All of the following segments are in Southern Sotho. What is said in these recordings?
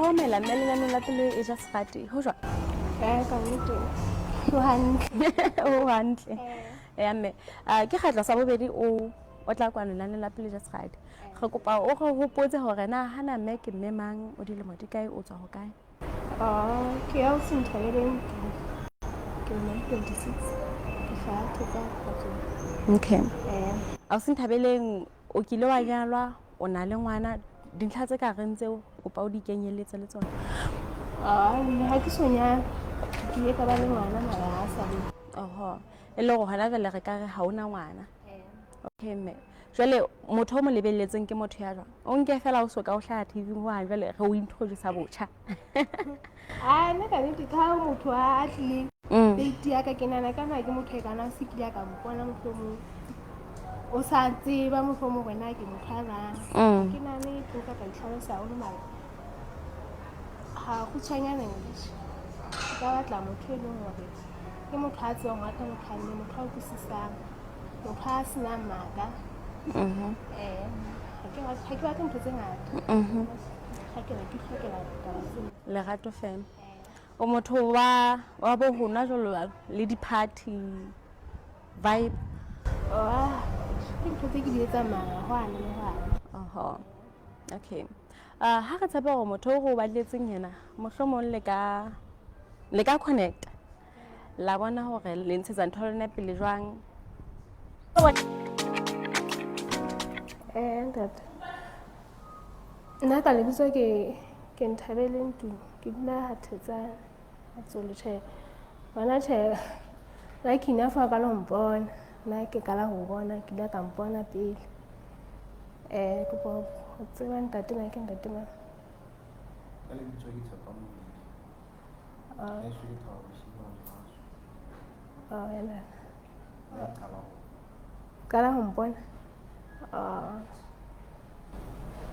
Re omela mme lenaneo la pelo e ja serati ho jwang? Ka nnete ho hantle. Ho hantle. Ya mme ke kgetlo sa bobedi o o tla kwano lenaneo la pelo e ja serati. Re kopa o re hopotse hore na hana mme ke mme mang, o dilemo di kae, o tswa ho kae? Ke ya o Senthabeleng, ke nna 26, ke hlaha Thetsang Kgotsong. Okay. Ausi Nthabeleng, o kile wa nyalwa, o na le ngwana, dintlha tse ka reng tseo kopa o di kenyeletse le tsona. Ha ke so nyalwa, ke ile ka ba le ngwana mara ha sa le. Oho, e le hore hona jwale re ka re ha ona ngwana. Okay mme, jwale motho o mo lebelletseng ke motho ya jwang? O nke fela o soka o hlaha TV ho hang, jwale re o introduce botjha. Ah, nna ka nnete ka motho a tlileng date ya ka, ke nahana ka na ke motho e kana se kile ka mpona mohlomong, o sa tseba mohlomong hore na ke motho a jwang. Ke nahane ke nka ka itlhalosa haholo, mara ha kgutshwanyane ke ka batla motho e leng hore ke motho a tsebang ho rata motho a mme, motho a utlwisisang, motho a senang maka. Ha ke batle ntho tse ngata. Ke hlokela taba tseo. Lerato fela. O motho wa bo ho nwa jwalo le di-party vibe? Ke ntho tse ke di etsang mara hwane le hwane. Oho. Okay. Ha re tshepe hore motho o re o batletseng yena mohlomong le ka connect. La bona hore le ntshetsa ntho ya lona pele jwang? Ntate. Nna ka lebitso ke Nthabeleng Ntuli, ke dula ha Thetsane, Matsolo. Tjhe, ngwana tjhe, lucky enough ha ka lo mpona. Nna ke qala ho bona, ke ile ka mpona pele. Kopa ho tseba ntate na ke ntate mang? Ka lebitso ke Tshepang Molemi. Heso ke Thaba Bosiu ha Lefatshe. Yena. Nna ke qala ho. Qala ho mpona?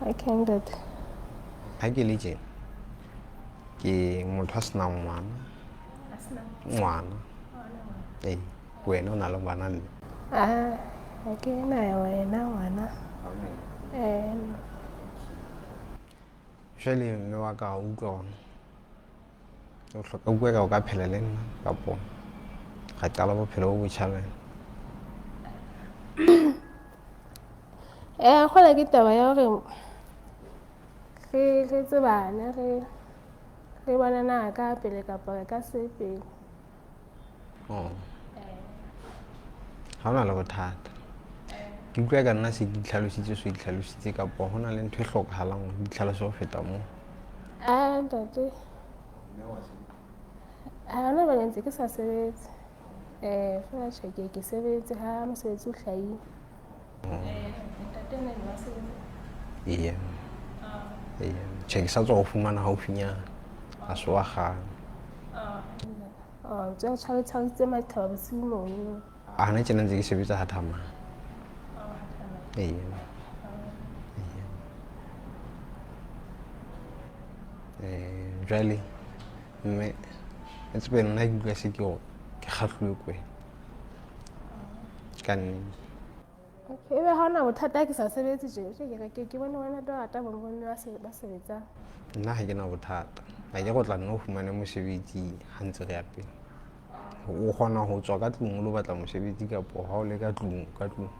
Okay, ntate. Ha ke le tjena, ke motho a senang ngwana. Ngwana. Ee, wena o na le ngwana mme? Ha ke na wena ngwana. Jwale mme wa ka utlwa hore o hloka utlwa ka o ka phela le nna kapo ra qala bophelo bo botjha le wena. Kgola ke taba ya hore re tsebane, re bona na ka pele kapa re ka se pele. Ha hona le bothata. Ke utlwa ka nna se ke itlhalositse, so itlhalositse kapo hona le ntho e hlokahalang hore ke itlhalose ho feta moo. Ntate. Ha hona jwale ntse ke sa sebetse. Feela tjhe ke sebetse ha mosebetsi o hlahile. Ntate ena wa sebetsa? Eya. Eya. Tjhe ke sa tswa ho fumana haufinyana. Ha se wa kgale. Ntse o tshwaretshwarisitse mathaba bosiu mono. Hana tjena ntse ke sebetsa ha thamane. Eya. Jwale mme e tsebe nna ke utlwa se ke hore ke kgahluwe ke wena. Ka nnete. Okay, ebe ha hona bothata ke sa sebetse tje. Tje ke re ke bone wena to rata bo bomme ba sebetsang. Nna ha ke na bothata. Ha ke go tla nna o fumane mosebetsi ha ntse re ya pele. O kgona ho tswa ka tlung o lo batla mosebetsi kapo ha o le ka tlung, ka tlung.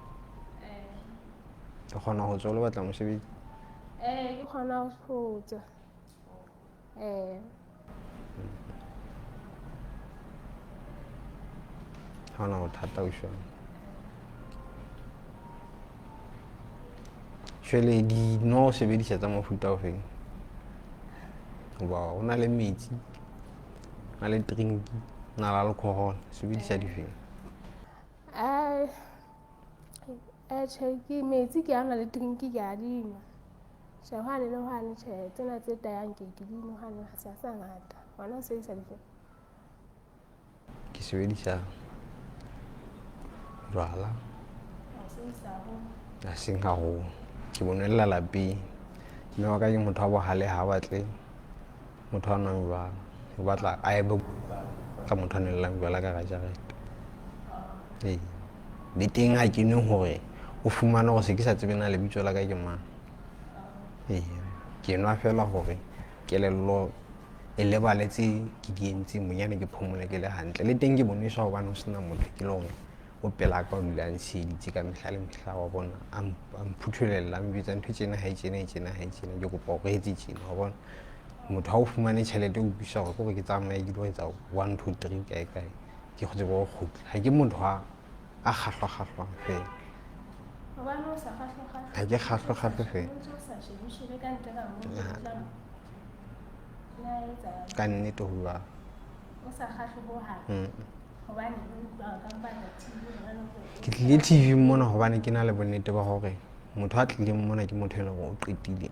O kgona ho tswa o lo batla mosebetsi? Ke kgona ho tswa. Ha hona bothata o shwa. Jwale dino o sebedisa tsa mofuta ofeng? Hoba ho na le metsi, ho na le drink, ho na le alcohol, sebedisa difeng? Tjhe, ke metsi ke a nwa le drink ke a dinwa. Tjhe, hwane le hwane tjhe, tsena tse tayang ke di nwa hwane ha se sa ngata. Wena o sebedisa difeng? Ke sebedisa jwala. Ha seng haholo. Ke bo nwella lapeng. Mme wa ka ke motho wa bohale, ha batle motho a nwang jwala. O batla a ebe ka motho a nwellang jwala ka jarete. Ee. Le teng ha ke nwe hore o fumane hore se ke sa tsebe na lebitso la ka ke mang. Ee. Ke nwa fela hore Kelello e lebale tse ke di entseng, bonyane ke phomole ke le hantle. Le teng ke boneswa hobane ho sena motho ke le hore o pela ka o dula a ntsheheditse ka mehla le mehla, wa bona, a mphutholella, a mpitsa ntho tjena ha e tjena, e tjena ha e tjena, ke kopa hore re etse tjena, wa bona. Motho ha o fumane tjhelete o utlwisisa hore ke hore ke tsamaye ke lo etsa 1 2 3 kae kae, ke tsebe ho kgutla. Ha ke motho a kgahlwa-kgahlwang fela. Ha ke kgahlwe-kgahlwe fela. Ka nnete ho jwalo. Ke tlile TV mona hobane ke na le bonnete ba hore motho a tlileng mona ke motho e leng hore o qetile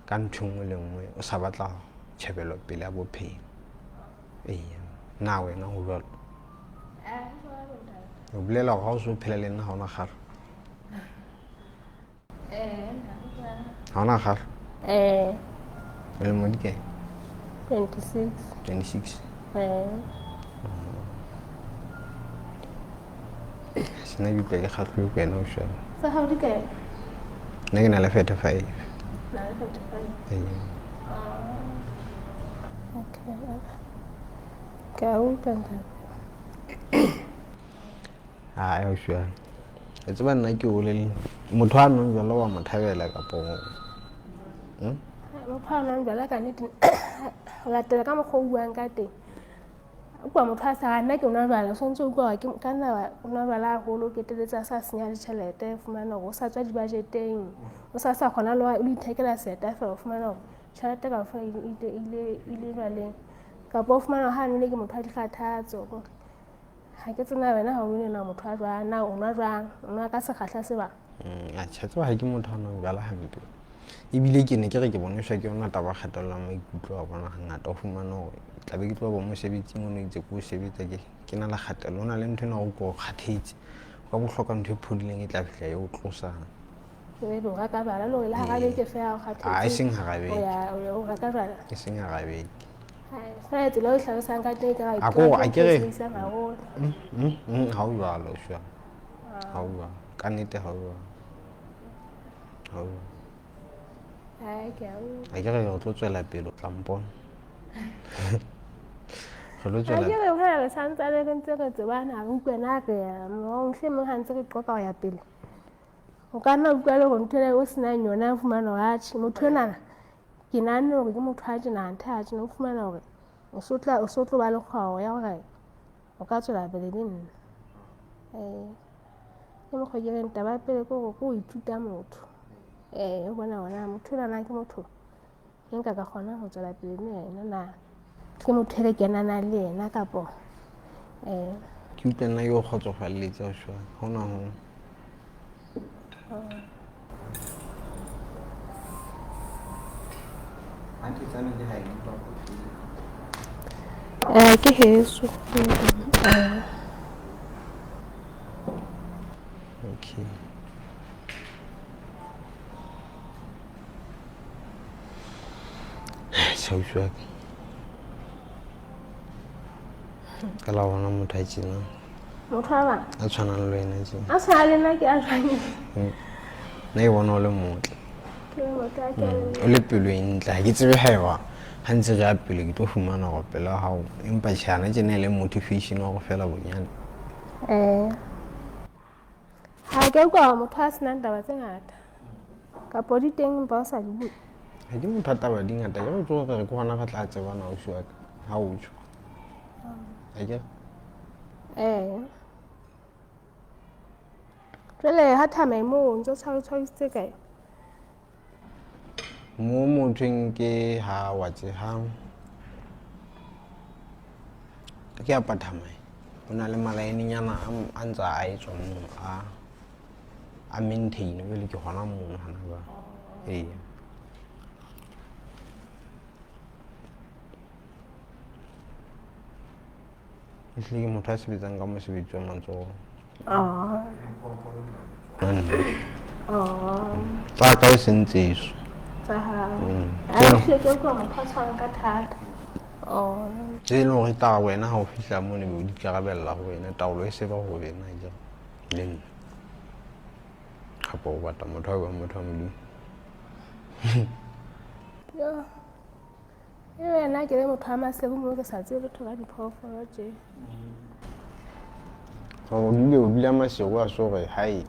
ka ntho e nngwe le nngwe, o sa batla tjhebelopele ya bophelo. Eya, na wena ho jwalo? O bolela hore ha o so phela le nna ha ona kgahlo? Ha ona kgahlo? O lemo di kae? 26. 26. Sena ke utlwa ke kgahlwe ke wena o shwele. Tsa hao di kae? Nna ke na le 35. Na le 35. Ee. Okay. Ke a utlwa ntate. Ha o shwele. E tseba nna ke hole le motho a nwang jwala wa mo thabela kapo? Motho a nwang jwala ka nnete, ho latela ka mokgwa o buang ka teng. Utlwa motho a sa nna ke nwa jwala, o tshwanetse o utlwa hore ke ka nna o nwa jwala haholo, o keteletse a sa senya le tjhelete, o fumana hore o sa tswa di-budget-eng, o sa kgona le ho ithekela seeta fela, o fumana hore tjhelete kaofela ile jwaleng. Kapa o fumana ha nwele ke motho a dikgathatso. Ha ke tsena wena ha o nwele na motho a jwang, na o nwa jwang, o nwa ka sekgahla se bang? Atjhe, tseba ha ke motho a nwang jwala hampe. Ebile ke ne ke re ke boneswa ke yona taba ya kgatello ya maikutlo, wa bona hangata o fumane hore tla be ke tloha bo mosebetsing o no itse ke o sebetsa ke na le kgatello. Ho na le ntho ena o ko kgathetse, o ka bo hloka ntho e phodileng e tla fihla e o tlosa. Ebe o reka jwala le hore le hara beke feela o kgathetse. Ah, e seng hara beke. O ya o reka jwala. E seng hara beke. Feela tsela eo o hlalosang ka teng ekare A ko, a ke re. sebedisang haholo. Ha o jwalo, sure. Ha o jwalo. Ka nnete ha o jwalo. Ha o jwalo. Ai, ke a utlwa. A ke re re tlo tswela pele, o tla mpona. Re tlo tswela A ke re hona re santsane re ntse re tsebana, re utlwana re ya mohlomong ha ntse re qoqa ho ya pele. O ka nna utlwa le hore ntho ena o senang yona, o fumana hore atjhe, motho enana ke nahanne hore ke motho a tjena, anthe a tjena, o fumana hore o so tla, o so tlo ba le kgwao ya hore o ka tswela pele le nna. Ke mokgwa ke reng taba ya pele ke hore ke ho ithuta motho. O bona hore na motho enana ke motho e nka ka kgona ho tswela pele le yena na, ke motho e re kenanang le yena kapo, Ke utlwa nna ke o kgotsofalletse ho shwa. Hona ho. Ke heso. Okay. Ausi wa ka. Ka la bona motho a tjena. Motho a bang? A tshwanang le wena tjena. A tshwana le nna ke a jwang? Nna ke bona o le motle. Ke le motle, a ke a O le pelo e ntle. Ha ke tsebe haeba ha ntse re ya pele ke tlo fumana hore pelo ya hao, empa tjhe hana tjena e le motivation wa hore feela bonyane. Ha ke utlwa motho a senang taba tse ngata. Kapo di teng empa o sa di bue. Ha ke motho a taba di ngata, ke re tlo re ke hona re tla tsebana ausi wa ka, ha o tjho. Ha ke re? Jwale ha thamae moo o ntso tshwarisitse kae? Mo mothong ke ha wa tse ha ke a pathamae. Ho na le malaenenyana a ntsa a etswa moo, a maintain, jwale ke hona mono hana jwale. Eya. Ehlile ke motho a sebetsang ka mosebetsi wa matsoho. Tsa ka e seng tseso. Tsa hao. Ha ehlile ke utlwa motho a tshwarang ka thata. Tse leng hore tla wena ha o fihla mono be o di ikarabella ho wena, taolo e seba ho wena akere le nna. Kapa o batla motho a buang motho wa Modimo. Yo. E wena ke le motho wa Maseru mo ke sa tsebe letho ka diphoofolo tje. Gore o dule o dula Maseru a se gore hai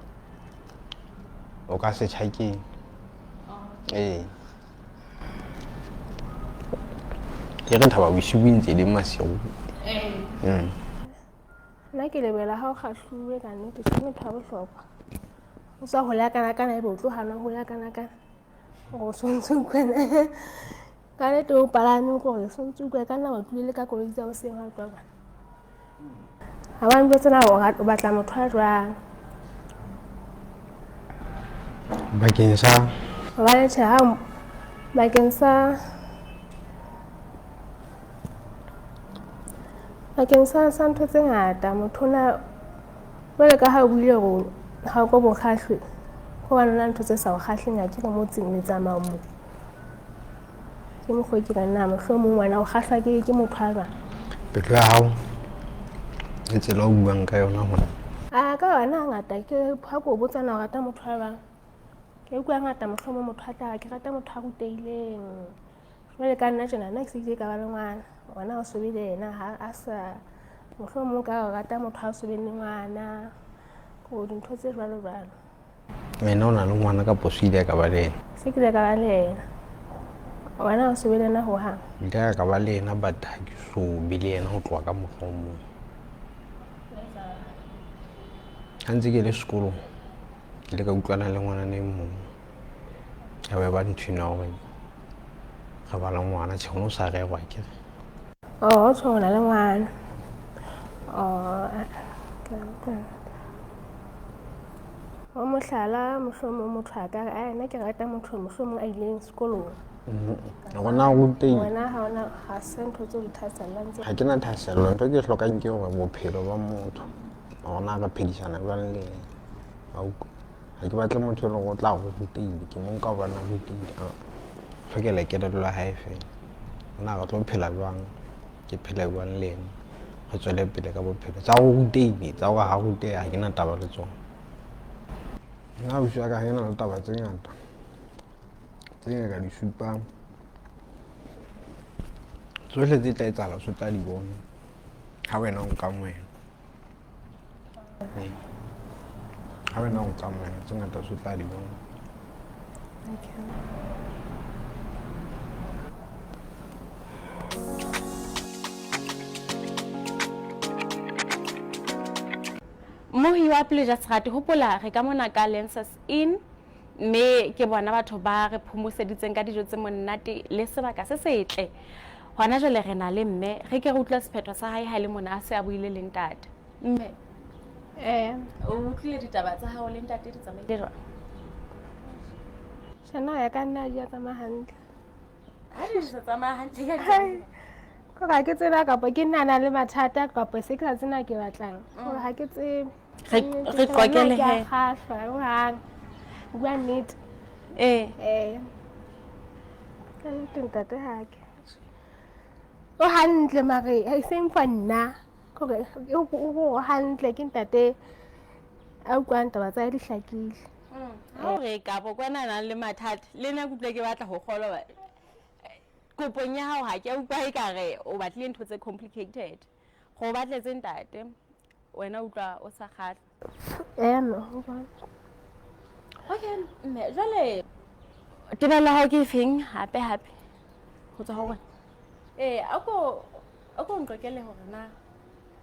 o ka se tšhakeng. Ee. Ke re Thaba Bosiu e ntse e le Maseru. Nna ke lebela ha o kgahluwe ka nnete ke motho wa bohlokwa. O tswa ho lakanakana ebe o tlo hana ho lakanakana. Gore o sontse utlwana. Ka nnete o palame gore o sontse utlwa ka nna wa tlile le ka koloi tsa hoseng ha o tloha kwana. Ha ba njwetse na o batla motho a jwang. Bakeng sa Hobane tjhe ha bakeng sa bakeng sa sa ntho tse ngata motho ona jwale ka ha o buile hore ha o ko bo kgahlwe hobane ona ntho tse sa o kgahleng ha ke re mo metsamaong mo. Ke mokgwa ke ka nna mohlomong wena o kgahlwa ke ke motho a jwang. Pelo ya hao le tsela o buang ka yona hona. A ka yona hangata ke ha ko botsa na o rata motho a jwang. Ke utlwa hangata mohlomong motho a tla ke rata motho a rutehileng. Jwale ka nna tjena nna ke se ke ka ba le ngwana. Ngwana o so be le yena ha a sa mohlomong ka o rata motho a so be le ngwana. Ko dintho tse jwalo jwalo. Wena o na le ngwana kapa o se ile ka ba le yena? Se ke ile ka ba le yena. Wena o se be le yena hohang? Nka ka ba le yena but ha ke so be le yena ho tloha ka mokgwa o mong. Ha ntse ke le sekolong ke ile ka utlwana le ngwanana e mong. Ya ba ba ntho ena hore re ba le ngwana tjhe ho no sa rerwa akere. Oh, o tjho o na le ngwana. Oh, o mohlala mohlomong motho a ka re a nna ke rata motho mohlomong a ileng sekolong. Gona rutehile. Wena ha ona ha se ntho tseo di thahasellang tse. Ha ke na thahasello ntho ke e hlokang ke hore bophelo ba motho hore na re phedisana jwang le yena. Wa utlwa? Ha ke batle motho e leng hore o tla re rutehile ke mo nka hobane a rutehile. Hlokela kelello ya hae feela. Na re tlo phela jwang ke phele jwang le yena re tswele pele ka bophelo. Tsa ho rutehile tsa hore ha ruteha ha ke na taba le tsona. Nna ausi wa ka ha ke na le taba tse ngata tse nka di supang. Tsohle tse tla etsahala so tla di bona ha wena o nkamohela. Ha wena o nkamohela tse ngata so tla di bona. Okay. Mmohi wa Pleasure Serati hopola re ka mona ka Lenses Inn mme ke bona batho ba re phomoseditseng ka dijo tse monate le sebaka se setle. Hona jwale re na le mme re ke re utlwa sephetho sa hae ha le mona a se a buile le ntate. Mme o utlwile ditaba tsa hao le ntate di tsamaile jwang? Tjhe nna ya ka nna di a tsamaya hantle. Ha di sa tsamaya hantle ka di Kore ha ke tseba kapa ke nna na le mathata kapa se ke sa tsena ke batlang. Kore ha ke tsebe. Re qoqele he. he. Kgahlwa hohang. Bua nnete. Eh. Ka nnete ntate ha ke. O hantle mare e seng for nna. Kore o hantle ke ntate a utlwang taba tsa hae di hlakile. Ha o re kapo kwana nang le mathata le nna ke utlwa ke batla ho kgolwa. Kopong ya hao ha ke a utlwa ekare o batlile ntho tse complicated. Go batletse ntate wena utlwa o sa kgahlwa. No. Okay, mme jwale tebello ya hao ke efeng hape hape ho tswa ho rona? A ko nqokele hore na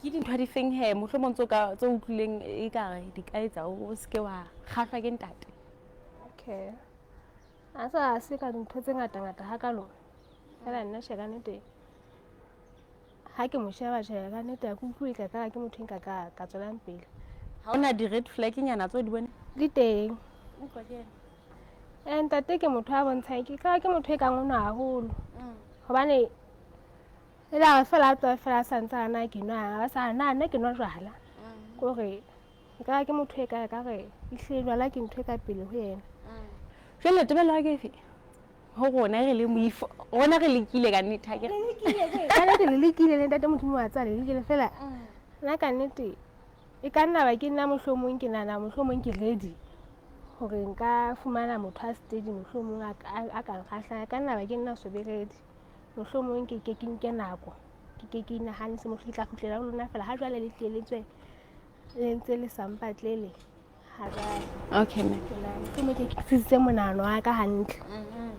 ke dintho di feng he mohlomong tse ka tse utlwileng ekare di ka etsa o seke wa kgahlwa ke ntate. Okay. A sa se ka dintho tse ngata ngata hakalo. Fela nna tjhe ka nnete ha ke mo sheba tjhe ka nnete ha ke utlwe ka ka ke motho nka ka ka tswelang pele. Ha ona di-red flag nyana tse o di boneng? Di teng. Nqokele. Ntate ke motho a bontshang ke ka ke motho e kang o nwa haholo. Hobane e la re fela a tloha fela a sa ntse a na ke nwa, ba sa na nna ke nwa jwala. Kore nka ke motho e ka ka re ehlile jwala ke ntho e ka pele ho yena. Jwale tebello ya ke efe? Ho rona re le moifo, rona re lekile ka nnete ha ke re. Ka nnete le lekile le ntate Modimo wa tseba le lekile fela. Nna ka nnete e ka nna ba ke nna mohlomong ke nahana mohlomong ke ready hore nka fumana motho a steady mohlomong a ka nkgahlang. E ka nna ba ke nna so be ready. Mohlomong ke ke ke nke nako, ke ke ke inahanise mohlomong ke tla kgutlela ho lona fela ha jwale le tlile le tswe le ntse le sa mpatlele ha jwale. Okay mme. Ke nahana mohlomong ke ke sisitse monahano wa ka hantle.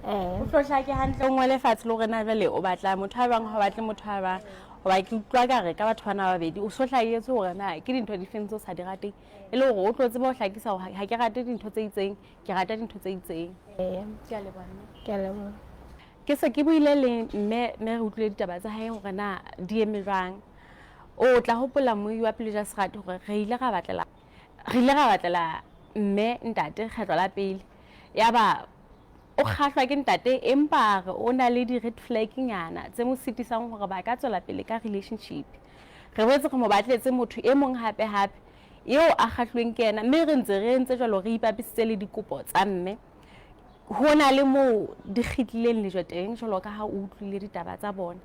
Eh. O tlo hlake hantle o ngole fatshe le hore na jwale o batla motho a jwang ha o batle motho a jwang. Hoba ke utlwa ka re ka batho bana ba babedi o so hlahetse hore na ke dintho difeng tse o sa di rateng e le hore o tlo tseba ho hlakisa hore ha ke rate dintho tse itseng ke rata dintho tse itseng. Eh. Ke a leboha mme. Ke a leboha. Ke se ke buile le mme mme re utlwile ditaba tsa hae hore na di eme jwang. O tla hopola moi wa pele ja serati hore re ile ra batlela re ile ra batlela mme ntate kgetlo la pele. Yaba o kgahlwa ke ntate empa a re o na le di-red flag nyana tse mo sitisang hore ba ka tswela pele ka relationship. Re boetse re mo batletse motho e mong hape hape eo a kgahlweng ke yena mme re ntse re entse jwalo re ipapisitse le dikopo tsa mme. Ho na le moo di kgitlileng lejwe teng jwalo ka ha o utlwile ditaba tsa bona.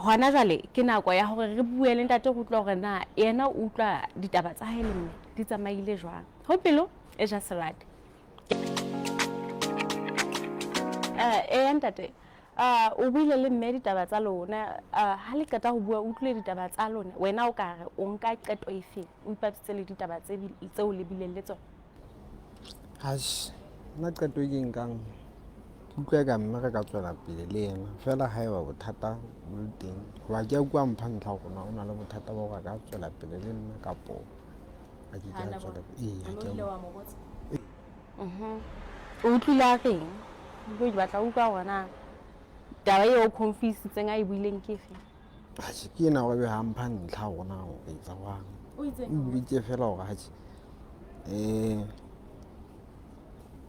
Hona jwale ke nako ya hore re bue le ntate re utlwe hore na yena o utlwa ditaba tsa hae le mme di tsamaile jwang. Ho pelo e ja serati. Eya ntate, o buile le mme ditaba tsa lona. Ha le qeta ho bua o utlwile ditaba tsa lona, wena o ka re o nka qeto efe? O ipapisitse le ditaba tseo le bileng le tsona. Atjhe, nna qeto e ke nkang ke utlwa eka mme re ka tswela pele le yena feela haeba bothata bo le teng. Hoba ke a utlwa mpha ntlha hore na o na le bothata ba hore a ka tswela pele le nna kapo a ke ke a tswela pele. Ee, ha ke a O utlwile a reng? Ke batla ho utlwa hore na taba eo o confusitseng a e buileng ke efe? Atjhe, ke ena hore ebe ha mpha ntlha hore na o etsa jwang. O itseng? O buitse fela hore atjhe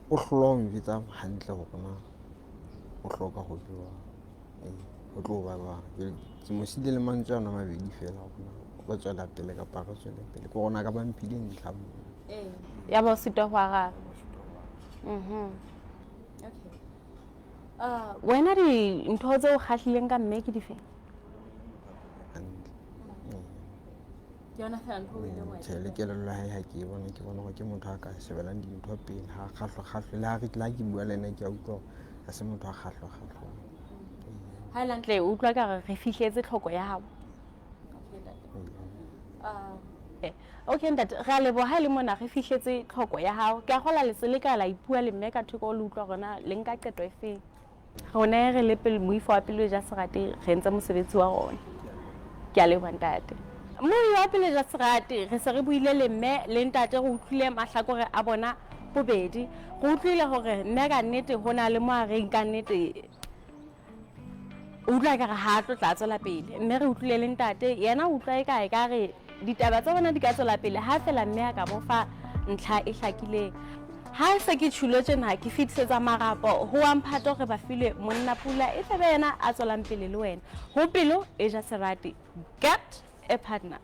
o hlola ho njwetsa hantle hore na o hloka ho jwang. O tlo ba jwang. Jwale ke mo siile le mantswe ano a mabedi fela hore na re tswela pele kapa re tswele pele. Ke hore na ka ba mphile ntlha moo. Ya ba o sitwa ho araba. Okay. Wena dintho tse o kgahlileng ka mme ke dife? Ke yona fela ntho o ileng wa e Tjhe, le kelello ya hae ha ke e bona, ke bona hore ke motho a ka shebelang dintho pele, ha kgahlwa kgahlwe. Le ha re le ha ke bua le yena ke a utlwa hore ha se motho a kgahlwa kgahlwang. Ha e le hantle o utlwa ka re re fihletse tlhoko ya hao. Okay ntate, re a leboha ha e le mona re fihletse tlhoko ya hao. Ke a kgola le se le ka la ipua le mme ka thoko le utlwa hore na le nka qeto e feng. Rona re le pele moifo wa pelo ja serate re entse mosebetsi wa rona. Ke a leboha ntate. Moifo wa pelo ja serate re se re buile le mme le ntate re utlwile mahlakore a bona bobedi. Re utlwile hore mme ka nnete ho na le mo a reng ka nnete o utlwa ekare ha a tlo tla tswela pele, mme re utlwile le ntate yena o utlwa eka ekare ditaba tsa bona di ka tswela pele ha fela mme a ka mo fa ntlha e hlakileng. Ha se ke tjhulo tjena ke fetisetsa marapo ho wa mphato re ba filwe monna pula e tla be yena a tswelang pele le wena. Ho pelo e ja serati. Get a partner.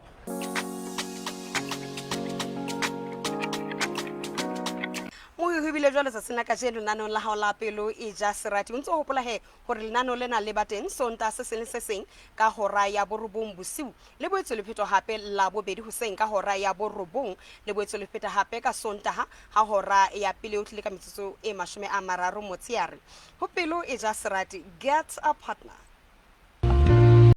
Mohi ho bile jwalo tsatsing la kajeno lenaneong la hao la Pelo e ja Serati. O ntse o hopola he hore lenaneo lena le ba teng Sontaha se seng le se seng ka hora ya borobong bosiu. Le boetse le phetwa hape Labobedi hoseng ka hora ya borobong. Le boetse le pheta hape ka Sontaha ha hora ya pele e otlile ka metsotso e 30 motsheare. Ho Pelo e ja Serati, get a partner.